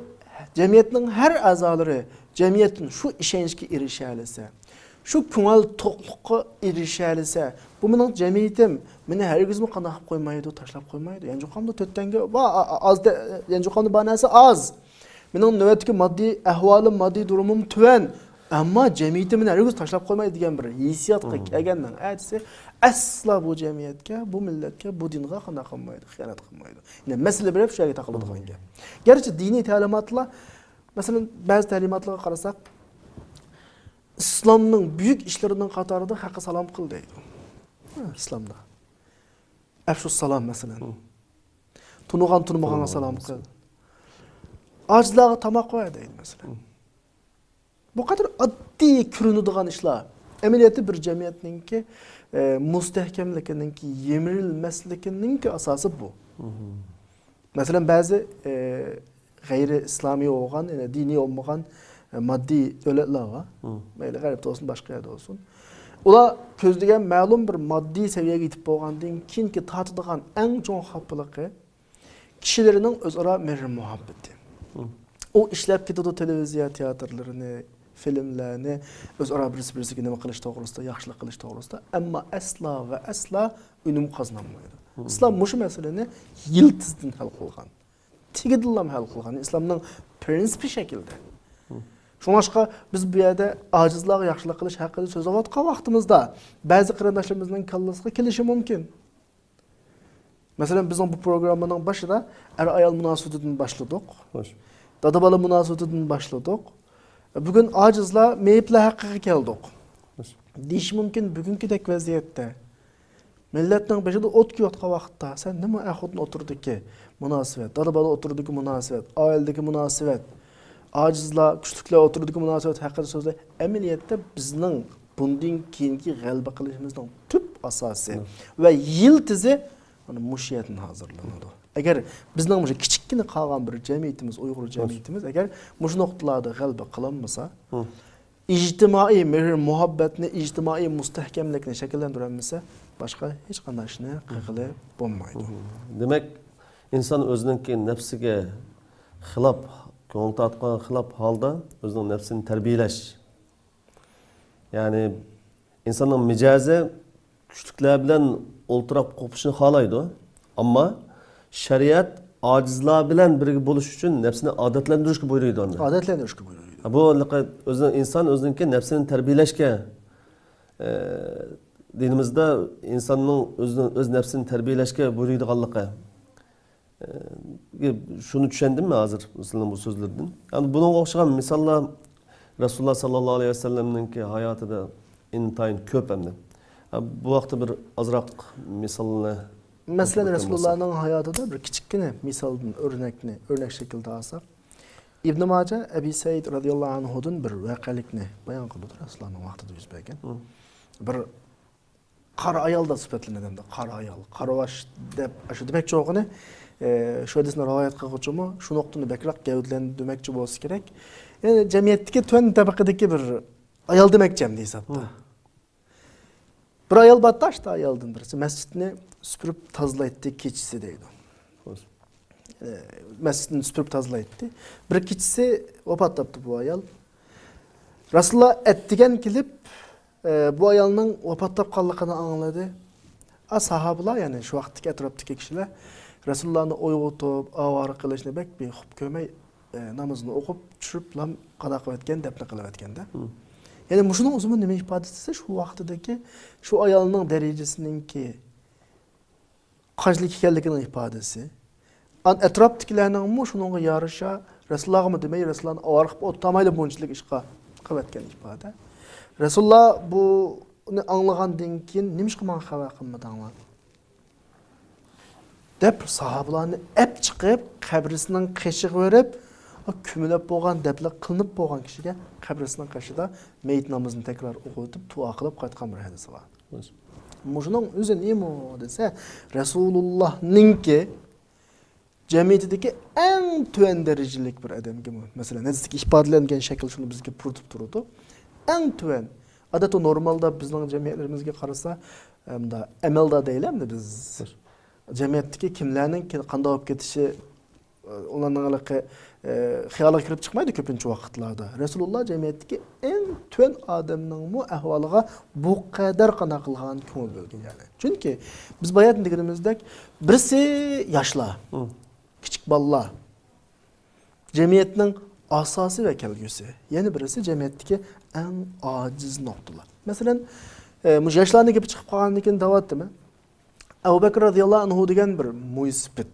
جەمئىيەتنىڭ ھەر ئەزالىرى جەمئىيەتتىن شۇ ئىشەنچكە ئېرىشەلىسە، شۇ كۆڭۈل توقلۇققا ئېرىشەلىسە، بۇ مېنىڭ جەمئىيىتىم مېنى ھەرگىزمۇ قانداق قىلىپ قويمايدۇ، تاشلاپ قويمايدۇ. يانچۇقامدا تۆت تەڭگە بار، ئا-، ئا-، ئاز دە-، يانچۇقامدا بار نەرسە ئاز. مېنىڭ نۆۋەتتىكى ماددىي ئەھۋالىم، ماددىي دۇرۇمۇم تۆۋەن. ئەمما جەمئىيىتىم مېنى ھەرگىز تاشلاپ قويمايدۇ دېگەن بىر ھېسسىياتقا كەلگەننىڭ ئەتىسى ئەسلا بۇ جەمئىيەتكە، بۇ مىللەتكە، بۇ دىنغا قانداق قىلمايدۇ، خىيانەت قىلمايدۇ. يەنى مەسىلە بېرىپ شۇ يەرگە تاقىلىدىغان گەپ. گەرچە دىنىي تەلىماتلار، مەسىلەن، بەزى تەلىماتلارغا قارىساق، ئىسلامنىڭ بۈيۈك ئىشلىرىنىڭ قاتارىدا خەققە سالام قىل دەيدۇ. ھە، ئىسلامدا. ئەفشۇس سالام، مەسىلەن. تونۇغان، تونۇمىغانغا سالام قىل. ئاجىزلارغا تاماق بەر دەيدۇ، مەسىلەن. بۇ قەدەر ئاددىي كۆرۈنىدىغان ئىشلار. ئەمەلىيەتتە بىر جەمئىيەتنىڭكى، ئە، مۇستەھكەملىكىنىڭكى، يىمىرىلمەسلىكىنىڭكى ئاساسى بۇ. مەسىلەن، بەزى، ئە، غەيرىي ئىسلامىي بولغان، يەنى دىنىي بولمىغان، ئە، ماددىي دۆلەتلەر بار. مەيلى غەربتە بولسۇن، باشقا يەردە بولسۇن. ئۇلار كۆزلىگەن مەلۇم بىر ماددىي سەۋىيەگە يېتىپ بولغاندىن كېيىنكى تارتىدىغان ئەڭ چوڭ خاپىلىقى، كىشىلىرىنىڭ ئۆزئارا مېھرى مۇھەببىتى. ئۇ ئىشلەپ كېتىدۇ تېلېۋىزىيە تىياتىرلىرىنى، فىلىملەرنى، ئۆزئارا بىرسى-بىرسىگە نېمە قىلىش توغرىسىدا، ياخشىلىق قىلىش توغرىسىدا، ئەمما ئەسلا ۋە ئەسلا ئۈنۈم قازىنالمايدۇ. مم. ئىسلام مۇشۇ مەسىلىنى يىلتىزدىن ھەل قىلغان. تېگىدىنلا ھەل قىلغان. ئىسلامنىڭ پرىنسىپى شەكلىدە. مم. شۇڭلاشقا بىز بۇ يەردە ئاجىزلارغا ياخشىلىق قىلىش ھەققىدە سۆزلەۋاتقان ۋاقتىمىزدا، بەزى قېرىنداشلىرىمىزنىڭ كاللىسىغا كېلىشى مۇمكىن. مەسىلەن، بىزنىڭ بۇ پروگراممىنىڭ باشىدا ئەر-ئايال مۇناسىۋىتىدىن باشلىدۇق. خوش. دادا-بالا مۇناسىۋىتىدىن باشلىدۇق. بۈگۈن ئاجىزلار، مېيىپلەر ھەققىگە كەلدۇق. خوش. دېيىش مۇمكىن، بۈگۈنكىدەك ۋەزىيەتتە مىللەتنىڭ بېشىدا ئوت كۈيۈۋاتقان ۋاقىتتا سەن نېمە ئەر-خوتۇن ئوتتۇرىدىكى مۇناسىۋەت، دادا-بالا ئوتتۇرىدىكى مۇناسىۋەت، ئائىلىدىكى مۇناسىۋەت، ئاجىزلار، كۈچلۈكلەر ئوتتۇرىدىكى مۇناسىۋەت ھەققىدە سۆزلەي؟ ئەمەلىيەتتە بىزنىڭ بۇندىن كېيىنكى غەلىبە قىلىشىمىزنىڭ تۈپ ئاساسى مم. ۋە يىلتىزى مانا مۇشۇ يەردىن ھازىرلىنىدۇ. ئەگەر بىزنىڭ مۇشۇ كىچىككىنە قالغان بىر جەمئىيىتىمىز، ئۇيغۇر جەمئىيىتىمىز ئەگەر مۇشۇ نۇقتىلاردا غەلىبە قىلالمىسا، مم. ئىجتىمائىي مېھىر-مۇھەببەتنى، ئىجتىمائىي مۇستەھكەملىكنى شەكىللەندۈرەلمىسە، باشقا ھېچقانداق ئىشنى قىلغىلى بولمايدۇ. مم. دېمەك، ئىنسان ئۆزىنىڭكى نەپسىگە خىلاپ، كۆڭۈل تارتقان خىلاپ ھالدا ئۆزىنىڭ نەپسىنى تەربىيەلەش. يەنى ئىنساننىڭ مىجەزى كۈچلۈكلەر بىلەن ئولتۇراپ قوپۇشنى خالايدۇ. ئەمما شەرىئەت ئاجىزلار بىلەن بىرگە بولۇش ئۈچۈن نەپسىنى ئادەتلەندۈرۈشكە بۇيرۇيدۇ ئۇنى. ئادەتلەندۈرۈشكە بۇيرۇيدۇ. بۇ ئۆزىنىڭ، ئىنسان ئۆزىنىڭكى نەپسىنى تەربىيەلەشكە، ئە، دىنىمىزدا ئىنساننىڭ ئۆزىنىڭ ئۆز نەپسىنى تەربىيەلەشكە بۇيرۇيدىغانلىقى. ئە، شۇنى چۈشەندىم مەن ھازىر سىلەرنىڭ بۇ سۆزلىرىدىن. يەنى بۇنىڭغا ئوخشىغان مىساللار رەسۇلۇللا ساللاللاھۇ ئەلەيھى ۋەسەللەمنىڭكى ھاياتىدا ئىنتايىن كۆپ ئەمدى. ئە، بۇ ھەقتە بىر ئازراق مىسالنى مەسىلەن، ئوقۇپ ئۆتكەن رەسۇلۇللانىڭ ھاياتىدا بىر كىچىككىنە مىسالدىن ئۆرنەكنى، ئۆرنەك شەكلىدە ئالساق، ئىبن ماجە ئەبى سەئىد رەزىياللاھۇ ئەنھۇدىن بىر ۋەقەلىكنى بايان قىلىدۇ، رەسۇلۇللانىڭ ۋاقتىدا يۈز بەرگەن. مم. بىر قارا ئايال دەپ سۈپەتلىنىدۇ ئەمدى، قارا ئايال، قارىۋاش دەپ ئاشۇ دېمەكچى بولغىنى، ئە، شۇ ھەدىسنى رىۋايەت قىلغۇچىمۇ شۇ نۇقتىنى بەكرەك گەۋدىلەندۈرمەكچى بولسا كېرەك. يەنى جەمئىيەتتىكى تۆۋەن تەبىقىدىكى بىر ئايال دېمەكچى ئەمدى ھېسابتا. مم. بىر ئايال بارتى، ئاشتا ئايالدىن بىرسى مەسچىتنى سۈپۈرۈپ تازىلايتتى كېچىسى دەيدۇ. خوش. ئە، مەسچىتنى سۈپۈرۈپ تازىلايتتى. بىر كېچىسى ۋاپات تاپتى بۇ ئايال. رەسۇلۇللا ئەتىگەن كېلىپ، ئە، بۇ ئايالنىڭ ۋاپات تاپقانلىقىنى ئاڭلىدى. ئا، ساھابىلار، يەنى شۇ ۋاقىتتىكى ئەتراپتىكى كىشىلەر رەسۇلۇللانى ئويغىتىپ، ئاۋارە قىلىشنى بەك بىخۇپ كۆرمەي، ئە، نامىزىنى ئوقۇپ، چۈشۈرۈپلا قادا قىلىۋەتكەن، دەپنە قىلىۋەتكەندە. مم. يەنى مۇشۇنىڭ ئۆزىمۇ نېمە ئىپادە دېسە، شۇ ۋاقتىدىكى شۇ ئايالنىڭ دەرىجىسىنىڭكى قانچىلىك ئىكەنلىكىنىڭ ئىپادىسى. ئەتراپتىكىلەرنىڭمۇ شۇنىڭغا يارىشا، رەسۇلۇللاغىمۇ دېمەي، رەسۇلۇللانى ئاۋارە قىلىپ ئولتۇرمايلى بۇنچىلىك ئىشقا قىلىۋەتكەن ئىپادە. رەسۇلۇللا بۇنى ئاڭلىغاندىن كېيىن، نېمىشقا ماڭا خەۋەر قىلمىدىڭلار؟ دەپ ساھابىلارنى ئەپ چىقىپ، قەبرىسىنىڭ قېشىغا بېرىپ، كۆمۈلۈپ بولغان، دەپنە قىلىنىپ بولغان كىشىگە قەبرىسىنىڭ قېشىدا مېيىت نامىزىنى تەكرار ئوقۇۋېتىپ، دۇئا قىلىپ قايتقان بىر ھەدىسى بار. مۇشۇنىڭ ئۆزى نېمە دېسە، رەسۇلۇللانىڭكى جەمئىيىتىدىكى ئەڭ تۆۋەن دەرىجىلىك بىر ئادەمگە، مەسىلەن، ھەدىستىكى ئىپادىلەنگەن شەكىل شۇنى بىزگە پۇرىتىپ تۇرىدۇ. ئەڭ تۆۋەن. ئادەتتە نورمالدا بىزنىڭ جەمئىيەتلىرىمىزگە قارىسا، ئەمدى ئەمەلدار دەيلى ئەمدى بىز. جەمئىيەتتىكى كىملەرنىڭ كى-، قانداق بولۇپ كېتىشى، ئۇلارنىڭ ھېلىقى، ئە، خىيالىغا كىرىپ چىقمايدۇ كۆپىنچە ۋاقىتلاردا. رەسۇلۇللا جەمئىيەتتىكى ئەڭ تۆۋەن ئادەمنىڭمۇ ئەھۋالىغا بۇ قەدەر قانداق قىلغان كۆڭۈل بۆلگەن يەنى. چۈنكى بىز باياتىن دېگىنىمىزدەك، بىرسى ياشلار، مم. كىچىك بالىلار، جەمئىيەتنىڭ ئاساسى ۋە كەلگۈسى. يەنە بىرسى جەمئىيەتتىكى ئەڭ ئاجىز نۇقتىلار. مەسىلەن، ئە، مۇشۇ ياشلارنىڭ گېپى چىقىپ قالغاندىن كېيىن دەۋاتتىمەن. ئەبۇ بەكرى رەزىياللاھۇ ئەنھۇ دېگەن بىر مويسىپىت.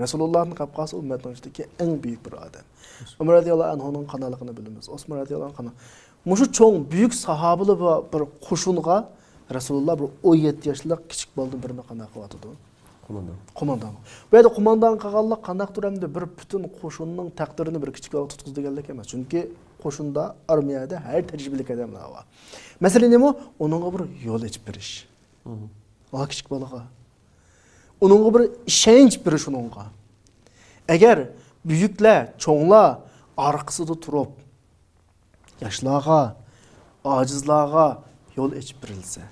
رەسۇلۇللاھنى قاپ قالسا ئۈممەتنىڭ ئىچىدىكى ئەڭ بۈيۈك بىر ئادەم. ئۆمەر رەزىياللاھۇ ئەنھۇنىڭ قانداقلىقىنى بىلىمىز. ئوسمان رەزىياللاھۇ ئەنھۇ قانداق. مۇشۇ چوڭ بۈيۈك ساھابىلار بار بىر قوشۇنغا رەسۇلۇللا بىر ئون يەتتە ياشلىق كىچىك بالىدىن بىرىنى قانداق قىلىۋاتىدۇ؟ قوماندان. قوماندان. بۇ يەردە قوماندان قىلغانلىق قانداقتۇر ئەمدى بىر پۈتۈن قوشۇننىڭ تەقدىرىنى بىر كىچىك بالىغا تۇتقۇزىدىغانلىق ئەمەس. چۈنكى قوشۇندا، ئارمىيەدە ھەر تەجرىبىلىك ئادەملەر بار. مەسىلە نېمە؟ ئۇنىڭغا بىر يول ئېچىپ بېرىش. مم. ئا، كىچىك بالىغا. ئۇنىڭغا بىر ئىشەنچ بېرىش ئۇنىڭغا. ئەگەر بۈيۈكلەر، چوڭلار ئارقىسىدا تۇرۇپ، ياشلارغا، ئاجىزلارغا يول ئېچىپ بېرىلسە،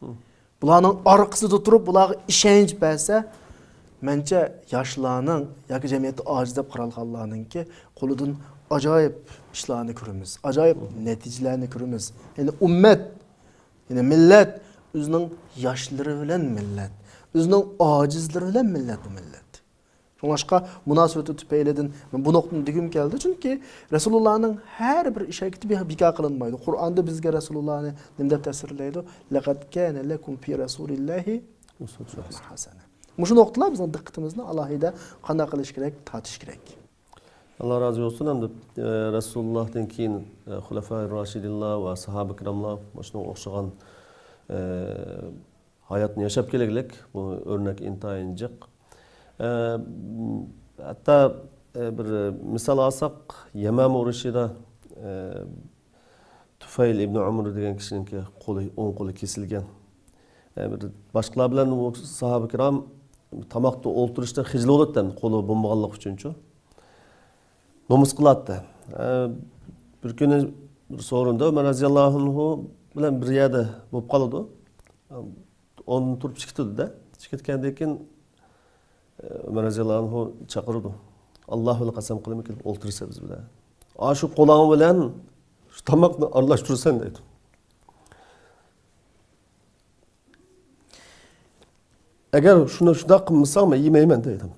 مم. بۇلارنىڭ ئارقىسىدا تۇرۇپ، بۇلارغا ئىشەنچ بەرسە، مەنچە ياشلارنىڭ ياكى جەمئىيەتتە ئاجىز دەپ قارالغانلارنىڭكى قولىدىن ئاجايىپ ئىشلارنى كۆرىمىز، ئاجايىپ نەتىجىلەرنى كۆرىمىز. يەنى ئۈممەت، يەنى مىللەت ئۆزىنىڭ ياشلىرى بىلەن مىللەت، ئۆزىنىڭ ئاجىزلىرى بىلەن مىللەت بۇ مىللەت. شۇڭلاشقا مۇناسىۋىتى تۈپەيلىدىن مەن بۇ نۇقتىنى دېگۈم كەلدى، چۈنكى رەسۇلۇللانىڭ ھەر بىر ئىش ھەرىكىتى بىكار قىلىنمايدۇ. قۇرئاندا بىزگە رەسۇلۇللانى نېمە دەپ تەسۋىرلەيدۇ؟ لەقەد كانە لەكۇم فى رەسۇلىللاھى ئۇسۋەتۇن ھەسەنە. مۇشۇ نۇقتىلار بىزنىڭ دىققىتىمىزنى ئالاھىدە قانداق قىلىش كېرەك؟ تارتىش كېرەك. ئاللا رازى بولسۇن. ئەمدى، ئە، رەسۇلۇللاھتىن كېيىن، ئە، خۇلەفائىر راشىدىنلار ۋە ساھابە كىراملار مۇشۇنىڭغا ئوخشىغان، ئە، ھاياتنى ياشاپ كەلگۈلۈك. بۇ ئۆرنەك ئىنتايىن جىق. ئە، ھەتتا، ئە، بىر مىسال ئالساق، يەمەمە ئۇرۇشىدا، ئە، تۇفەيل ئىبنى ئۇمر دېگەن كىشىنىڭكى قولى، ئوڭ قولى كېسىلگەن. ئە، بىر باشقىلار بىلەن ئۇ ساھابە كىرام تاماقتا ئولتۇرۇشتا خىجىل بولاتتى، قولى بولمىغانلىقى ئۈچۈنچۇ. نومۇس قىلاتتى. ئە، بىر كۈنى بىر سورۇندا ئۆمەر رەزىياللاھۇ ئەنھۇ بىلەن بىر يەردە بولۇپ قالىدۇ. ئورنىدىن تۇرۇپ چىقىپ كېتىدۇ-دە. چىقىپ كەتكەندىن كېيىن، ئە، ئۆمەر رەزىياللاھۇ ئەنھۇ چاقىرىدۇ. «ئاللا بىلەن قەسەم قىلىمەن، كېلىپ ئولتۇرىسەن بىز بىلەن. ئاشۇ قولۇڭ بىلەن شۇ تاماقنى ئارىلاشتۇرىسەن» دەيدۇ. «ئەگەر شۇنى شۇنداق قىلمىساڭ، مەن يېمەيمەن» دەيدۇ.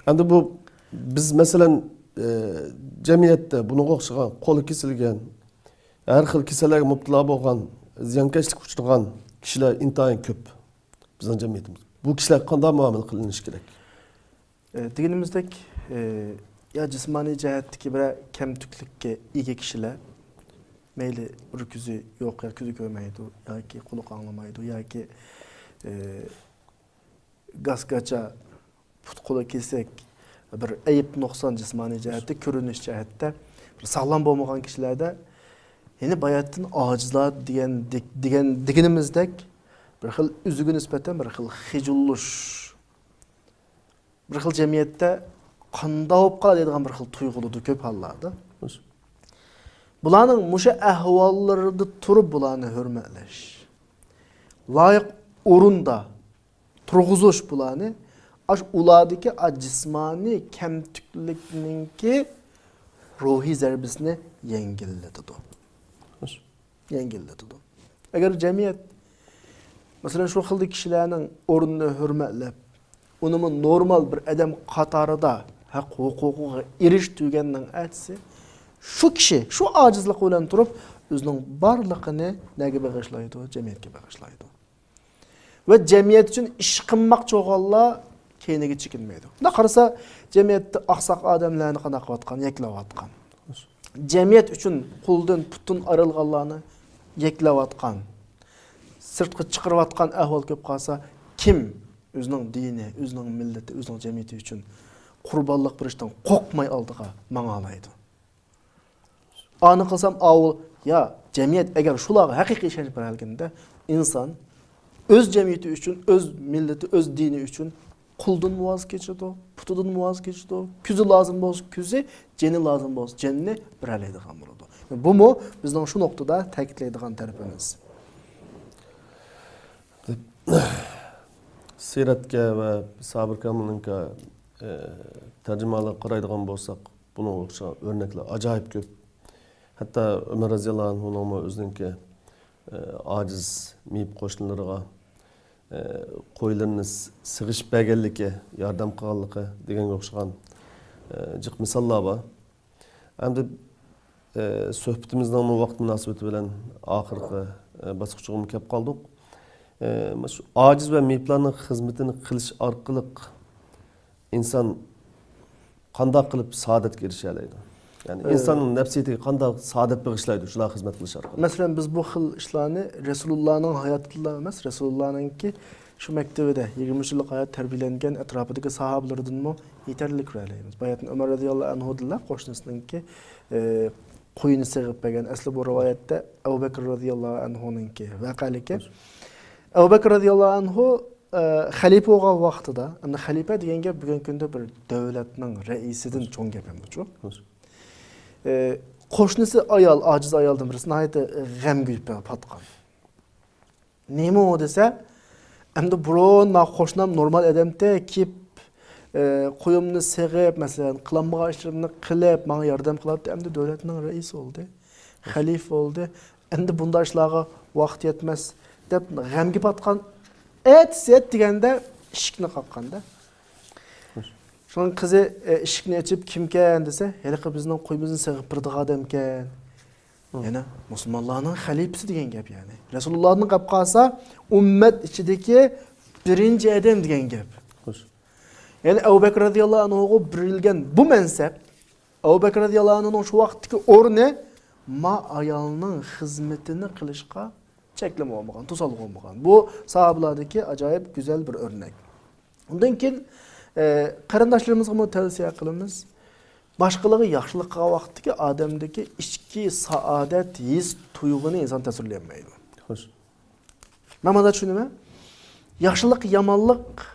ئەمدى بۇ بىز، مەسىلەن، ئە، جەمئىيەتتە بۇنىڭغا ئوخشىغان قولى كېسىلگەن، ھەر خىل كېسەللەرگە مۇپتىلا بولغان، زىيانكەشلىككە ئۇچرىغان كىشىلەر ئىنتايىن كۆپ بىزنىڭ جەمئىيىتىمىزدە. بۇ كىشىلەرگە قانداق مۇئامىلە قىلىنىشى كېرەك؟ ئە، دېگىنىمىزدەك، ئە، يا جىسمانىي جەھەتتىكى بىرەر كەمتۈكلۈككە ئىگە كىشىلەر، مەيلى بىر كۆزى يوق يا كۆزى كۆرمەيدۇ، ياكى قۇلىقى ئاڭلىمايدۇ، ياكى، ئە، گاس-گاچا، پۇت-قولى كېسىك، بىر ئەيىب-نۇقسان جىسمانىي جەھەتتە، كۆرۈنۈش جەھەتتە بىر ساغلام بولمىغان كىشىلەردە، يەنى باياتىن ئاجىزلار دېگەن، دېگەن، دېگىنىمىزدەك بىر خىل ئۆزىگە نىسبەتەن بىر خىل خىجىللىنىش، بىر خىل جەمئىيەتتە قانداق بولۇپ قالدى دەيدىغان بىر خىل تۇيغۇ بولىدۇ كۆپ ھاللاردا. بۇلارنىڭ مۇشۇ ئەھۋاللىرىدا تۇرۇپ بۇلارنى ھۆرمەتلەش، لايىق ئورۇندا تۇرغۇزۇش بۇلارنى، ئاش ئۇلاردىكى ئا جىسمانىي كەمتۈكلۈكنىڭكى روھىي زەربىسىنى يەڭگىللىتىدۇ. خوش. يەڭگىللىتىدۇ. ئەگەر جەمئىيەت، مەسىلەن، شۇ خىلدىكى كىشىلەرنىڭ ئورنىنى ھۆرمەتلەپ، ئۇنىمۇ نورمال بىر ئادەم قاتارىدا ھەق ھوقۇقىغا ئېرىشتۈرگەننىڭ ئەتىسى، شۇ كىشى شۇ ئاجىزلىقى بىلەن تۇرۇپ، ئۆزىنىڭ بارلىقىنى نەگە بېغىشلايدۇ؟ جەمئىيەتكە بېغىشلايدۇ. ۋە جەمئىيەت ئۈچۈن ئىش قىلماقچى بولغانلار كەينىگە چېكىنمەيدۇ. مۇنداق قارىسا، جەمئىيەتتە ئاقساق ئادەملەرنى قانداق قىلىۋاتقان؟ يەكلەۋاتقان. جەمئىيەت ئۈچۈن قولدىن، پۇتتىن ئايرىلغانلارنى يەكلەۋاتقان. سىرتقا چىقىرىۋاتقان ئەھۋال كۆپ قالسا، كىم ئۆزىنىڭ دىنى، ئۆزىنىڭ مىللىتى، ئۆزىنىڭ جەمئىيىتى ئۈچۈن قۇربانلىق بېرىشتىن قورقماي ئالدىغا ماڭالايدۇ؟ ئانى قىلسام ئاۋۇ، يا، جەمئىيەت ئەگەر شۇلارغا ھەقىقىي ئىشەنچ بېرەلىگەندە، ئىنسان ئۆز جەمئىيىتى ئۈچۈن، ئۆز مىللىتى، ئۆز دىنى ئۈچۈن قولىدىنمۇ ۋاز كېچىدۇ، پۇتىدىنمۇ ۋاز كېچىدۇ، كۆزى لازىم بولسا كۆزى، جېنى لازىم بولسا جېنىنى بېرەلەيدىغان بولىدۇ. بۇمۇ بىزنىڭ شۇ نۇقتىدا تەكىتلەيدىغان تەرىپىمىز. سىيرەتكە ۋە سابىر كامىلنىڭكى، ئە، تەرجىمىھالىغا قارايدىغان بولساق، بۇنىڭغا ئوخشىغان ئۆرنەكلەر ئاجايىپ كۆپ. ھەتتا ئۆمەر رەزىياللاھۇ ئەنھۇنىڭمۇ ئۆزىنىڭكى، ئە، ئاجىز مېيىپ قوشنىلىرىغا، ئە، قويلىرىنى س-، سېغىشىپ بەرگەنلىكى، ياردەم قىلغانلىقى دېگەنگە ئوخشىغان، ئە، جىق مىساللار بار. ئەمدى، ئە، سۆھبىتىمىزنىڭمۇ ۋاقىت مۇناسىۋىتى بىلەن ئاخىرقى، ئە، باسقۇچىغىمۇ كەپ قالدۇق. ئە، مۇشۇ ئاجىز ۋە مېيىپلارنىڭ خىزمىتىنى قىلىش ئارقىلىق ئىنسان قانداق قىلىپ سائادەتكە ئېرىشەلەيدۇ؟ يەنى ئە، ئىنساننىڭ نەپسىيىتىگە قانداق سائادەت بېغىشلايدۇ شۇلار خىزمەت قىلىش ئارقىلىق؟ مەسىلەن، بىز بۇ خىل ئىشلارنى رەسۇلۇللانىڭ ھاياتىدىلا ئەمەس، رەسۇلۇللانىڭكى شۇ مەكتىۋىدە يىگىرمە ئۈچ يىللىق ھايات تەربىيەلەنگەن ئەتراپىدىكى ساھابىلىرىدىنمۇ يېتەرلىك كۆرەلەيمىز. باياتىن ئۆمەر رەزىياللاھۇ ئەنھۇدىنلا قوشنىسىنىڭكى، ئى، قويىنى سېغىپ بەرگەن. ئەسلى بۇ رىۋايەتتە ئەبۇ بەكرى رەزىياللاھۇ ئەنھۇنىڭكى ۋەقەلىكى. ئەبۇ بەكرى رەزىياللاھۇ ئەنھۇ، ئى، خەلىپە بولغان ۋاقتىدا، ئەمدى خەلىپە دېگەن گەپ بۈگۈنكى كۈندە بىر دۆلەتنىڭ رەئىسىدىن چوڭ گەپ ئەمدىچۇ. ئى، قوشنىسى ئايال، ئاجىز ئايالدىن بىرسى ناھايىتى غەمگە پاتقان. نېمە ئۇ دېسە، ئەمدى بۇرۇن مانا قوشنام نورمال ئادەمتى، كېلىپ ئە، قويۇمنى سېغىپ، مەسىلەن، قىلالمىغان ئىشلىرىمنى قىلىپ، ماڭا ياردەم قىلاتتى، ئەمدى دۆلەتنىڭ رەئىسى بولدى، خەلىپە بولدى. ئەمدى بۇنداق ئىشلارغا ۋاقىت يەتمەس، دەپ غەمگە پاتقان. ئەتىسى ئەت دېگەندە ئىشىكنى قاققاندا. شۇنىڭ قىزى، ئە، ئىشىكنى ئېچىپ، «كىمكەن؟» دېسە، «ھېلىقى بىزنىڭ قويىمىزنى سېغىپ بېرىدىغان ئادەمكەن.» يەنى مۇسۇلمانلارنىڭ خەلىپىسى دېگەن گەپ يەنى. رەسۇلۇللادىن قېلىپ قالسا، ئۈممەت ئىچىدىكى بىرىنچى ئادەم دېگەن گەپ. يەنى ئەبۇ بەكرى رەزىياللاھۇ ئەنھۇغا بېرىلگەن بۇ مەنسەپ، ئەبۇ بەكرى رەزىياللاھۇ ئەنھۇنىڭ شۇ ۋاقىتتىكى ئورنى ما ئايالنىڭ خىزمىتىنى قىلىشقا چەكلىمە بولمىغان، توسالغۇ بولمىغان. بۇ ساھابىلاردىكى ئاجايىپ گۈزەل بىر ئۆرنەك. ئۇندىن كېيىن، ئە، قېرىنداشلىرىمىزغىمۇ تەۋسىيە قىلىمىز. باشقىلارغا ياخشىلىق قىلغان ۋاقىتتىكى ئادەمدىكى ئىچكى سائادەت ھېس تۇيغۇنى ئىنسان تەسۋىرلىيەلمەيدۇ. خوش. مەن مۇنداق چۈشىنىمەن. ياخشىلىق، يامانلىق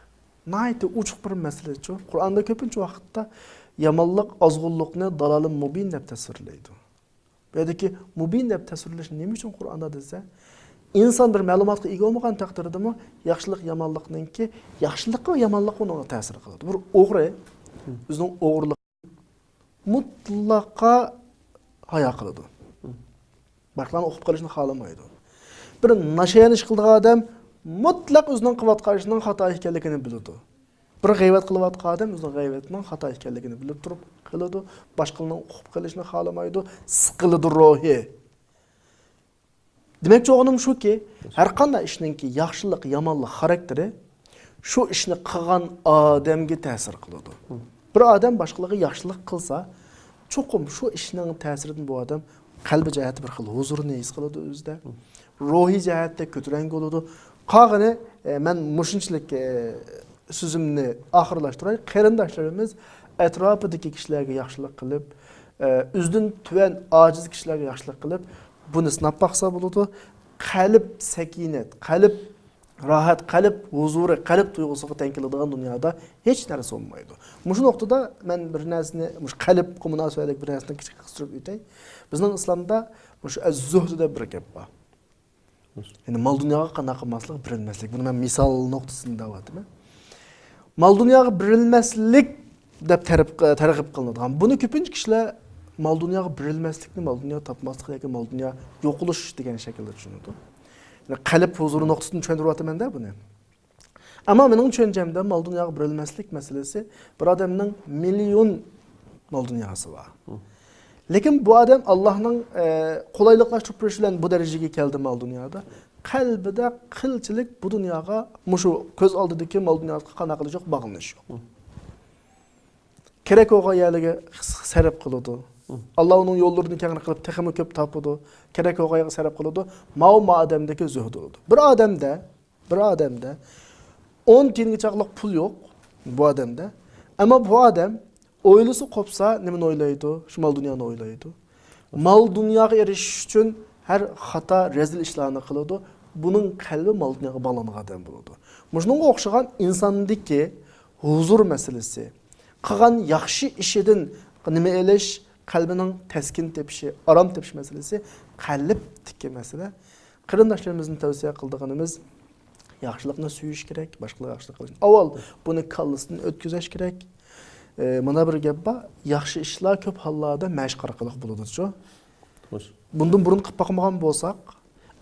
ناھايىتى ئوچۇق بىر مەسىلىچۇ. قۇرئاندا كۆپىنچە ۋاقىتتا يامانلىق، ئازغۇنلۇقنى دالالىم مۇبىن دەپ تەسۋىرلەيدۇ. بۇ يەردىكى مۇبىن دەپ تەسۋىرلەش نېمە ئۈچۈن قۇرئاندا دېسە، ئىنسان بىر مەلۇماتقا ئىگە بولمىغان تەقدىردىمۇ ياخشىلىق، يامانلىقنىڭكى، ياخشىلىققا ۋە يامانلىققا ئۇنىڭغا تەسىر قىلىدۇ. بىر ئوغرى ئۆزىنىڭ ئوغرىلىقى مۇتلەقا ھايا قىلىدۇ. باشقىلارنىڭ ئۇقۇپ قېلىشىنى خالىمايدۇ. بىر ناشايان ئىش قىلىدىغان ئادەم مۇتلەق ئۆزىنىڭ قىلىۋاتقان ئىشىنىڭ خاتا ئىكەنلىكىنى بىلىدۇ. بىر غەيۋەت قىلىۋاتقان ئادەم ئۆزىنىڭ غەيۋىتىنىڭ خاتا ئىكەنلىكىنى بىلىپ تۇرۇپ قىلىدۇ. باشقىلارنىڭ ئۇقۇپ قېلىشىنى خالىمايدۇ. سىقىلىدۇ روھى. دېمەكچى بولغىنىم شۇكى، ھەرقانداق ئىشنىڭكى ياخشىلىق، يامانلىق خاراكتېرى شۇ ئىشنى قىلغان ئادەمگە تەسىر قىلىدۇ. بىر ئادەم باشقىلارغا ياخشىلىق قىلسا، چوقۇم شۇ ئىشنىڭ تەسىرىدىن بۇ ئادەم قەلبى جەھەتتە بىر خىل ھۇزۇرنى ھېس قىلىدۇ ئۆزىدە. روھىي جەھەتتە كۆتۈرەڭگۈ بولىدۇ. قالغىنى، ئە، مەن مۇشۇنچىلىك، ئە، سۆزۈمنى ئاخىرلاشتۇراي. قېرىنداشلىرىمىز ئەتراپىدىكى كىشىلەرگە ياخشىلىق قىلىپ، ئە، ئۆزىدىن تۆۋەن، ئاجىز كىشىلەرگە ياخشىلىق قىلىپ، بۇنى سىناپ باقسا بولىدۇ. قەلب سەكىنەت، قەلب راھەت، قەلب ھۇزۇرى، قەلب تۇيغۇسىغا تەڭ كېلىدىغان دۇنيادا ھېچ نەرسە بولمايدۇ. مۇشۇ نۇقتىدا مەن بىر نەرسىنى، مۇشۇ قەلبقا مۇناسىۋەتلىك بىر نەرسىنى كىچىك قىستۇرۇپ ئۆتەي. بىزنىڭ ئىسلامدا مۇشۇ ئەز-زۇھد دەپ بىر گەپ بار. يەنى مال-دۇنياغا قانداق قىلماسلىق، بېرىلمەسلىك. بۇنى مەن مىسال نۇقتىسىدىن دەۋاتىمەن. مال-دۇنياغا بېرىلمەسلىك دەپ تەرىپ-، تەرغىب قىلىنىدىغان. بۇنى كۆپىنچە كىشىلەر مال-دۇنياغا بېرىلمەسلىكنى مال-دۇنيا تاپماسلىق ياكى مال-دۇنيا يوقىلىش دېگەن شەكىلدە چۈشىنىدۇ. يەنى قەلب ھۇزۇرى نۇقتىسىدىن چۈشەندۈرۈۋاتىمەن-دە بۇنى. ئەمما مېنىڭ چۈشەنچەمدە مال-دۇنياغا بېرىلمەسلىك مەسىلىسى بىر ئادەمنىڭ مىليون مال-دۇنياسى بار. لېكىن بۇ ئادەم ئاللاھنىڭ، ئە، قولايلىقلاشتۇرۇپ بېرىشى بىلەن بۇ دەرىجىگە كەلدى مال-دۇنيادا. قەلبىدە قىلچىلىك بۇ دۇنياغا، مۇشۇ كۆز ئالدىدىكى مال-دۇنياغا قانداق قىلىش يوق، باغلىنىش يوق. كېرەك بولغان يەرلەرگە سەرپ قىلىدۇ. ئاللا ئۇنىڭ يوللىرىنى كەڭرى قىلىپ، تېخىمۇ كۆپ تاپىدۇ. كېرەك بولغان يەرگە سەرپ قىلىدۇ. ماۋۇ، ما ئادەمدىكى زۆھد بولىدۇ. بىر ئادەمدە، بىر ئادەمدە ئون تىيىنغا چاقلىق پۇل يوق بۇ ئادەمدە. ئەمما بۇ ئادەم ئويلىسا قوپسا نېمىنى ئويلايدۇ؟ شۇ مال دۇنيانى ئويلايدۇ. مال دۇنياغا ئېرىشىش ئۈچۈن ھەر خاتا رەزىل ئىشلارنى قىلىدۇ. بۇنىڭ قەلبى مال دۇنياغا باغلانغان ئادەم بولىدۇ. مۇشۇنىڭغا ئوخشىغان ئىنساندىكى ھۇزۇر مەسىلىسى، قىلغان ياخشى ئىشىدىن نېمە ئېلىش، قەلبىنىڭ تەسكىن تېپىشى، ئارام تېپىش مەسىلىسى قەلبتىكى مەسىلە. قېرىنداشلىرىمىزنى تەۋسىيە قىلىدىغىنىمىز، ياخشىلىقنى سۆيۈش كېرەك، باشقىلارغا ياخشىلىق قىلىش. ئاۋۋال بۇنى كاللىسىدىن ئۆتكۈزۈش كېرەك. ئە، مانا بىر گەپ بار، ياخشى ئىشلار كۆپ ھاللاردا مەشىق ئارقىلىق بولىدۇچۇ. خوش. بۇندىن بۇرۇن قىلىپ باقمىغان بولساق،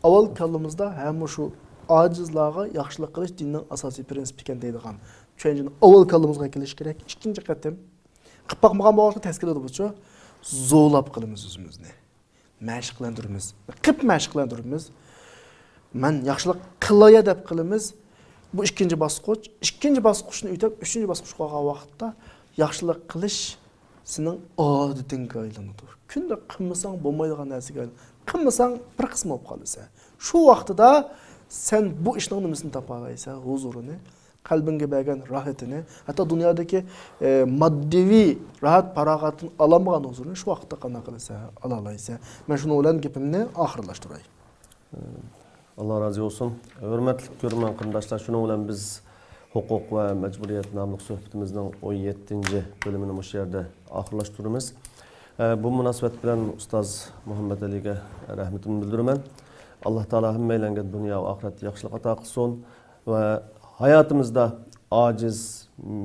ئاۋۋال كاللىمىزدا ھە مۇشۇ ئاجىزلارغا ياخشىلىق قىلىش دىننىڭ ئاساسىي پىرىنسىپى ئىكەن دەيدىغان چۈشەنچىنى ئاۋۋال كاللىمىزغا ئەكېلىش كېرەك. ئىككىنچى قېتىم قىلىپ باقمىغان بولغاچقا تەس كېلىدۇ بۇچۇ. زورلاپ قىلىمىز ئۆزىمىزنى. مەشىقلەندۈرىمىز. قىپ مەشىقلەندۈرىمىز. مەن ياخشىلىق قىلاي دەپ قىلىمىز. بۇ ئىككىنچى باسقۇچ. ئىككىنچى باسقۇچنى ئۆتەپ، ئۈچىنچى باسقۇچقا بارغان ۋاقىتتا ياخشىلىق قىلىش سېنىڭ ئادىتىڭگە ئايلىنىدۇ. كۈندە قىلمىساڭ بولمايدىغان نەرسىگە ئايلىنىدۇ. قىلمىساڭ بىر قىسىم بولۇپ قالىسەن. شۇ ۋاقتىدا سەن بۇ ئىشنىڭ نېمىسىنى تاپالايسەن؟ ھۇزۇرىنى. قەلبىڭگە بەرگەن راھىتىنى، ھەتتا دۇنيادىكى، ئە، ماددىۋى راھەت-پاراغەتتىن ئالالمىغان ھۇزۇرنى شۇ ۋاقىتتا قانداق قىلىسەن، ئالالايسەن. مەن شۇنىڭ بىلەن گېپىمنى ئاخىرلاشتۇراي. ئاللا رازى بولسۇن. ھۆرمەتلىك كۆرۈرمەن قېرىنداشلار، شۇنىڭ بىلەن بىز ھوقۇق ۋە مەجبۇرىيەت ناملىق سۆھبىتىمىزنىڭ ئون يەتتىنچى بۆلۈمىنى مۇشۇ يەردە ئاخىرلاشتۇرىمىز. ئە، بۇ مۇناسىۋەت بىلەن ئۇستاز مۇھەممەتئەلىگە رەھمىتىمنى بىلدۈرىمەن. ئاللا تائالا ھەممەيلەنگە دۇنيا ۋە ئاخىرەتتە ياخشىلىق ئاتا قىلسۇن. ۋە ھاياتىمىزدا ئاجىز،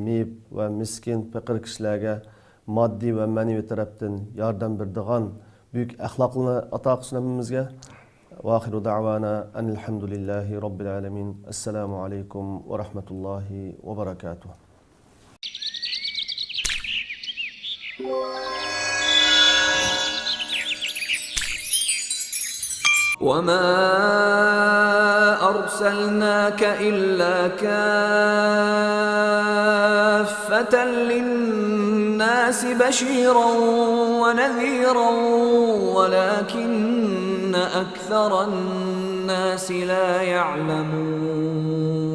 مېيىپ ۋە مىسكىن، پېقىر كىشىلەرگە ماددىي ۋە مەنىۋى تەرەپتىن ياردەم بېرىدىغان بۈيۈك ئەخلاقلىرىنى ئاتا قىلسۇن ھەممىمىزگە. وآخر دعوانا أن الحمد لله رب العالمين. السلام عليكم ورحمة الله وبركاته. وما أرسلناك إلا كافة للناس بشيرا ونذيرا ولكن أكثر الناس لا يعلمون.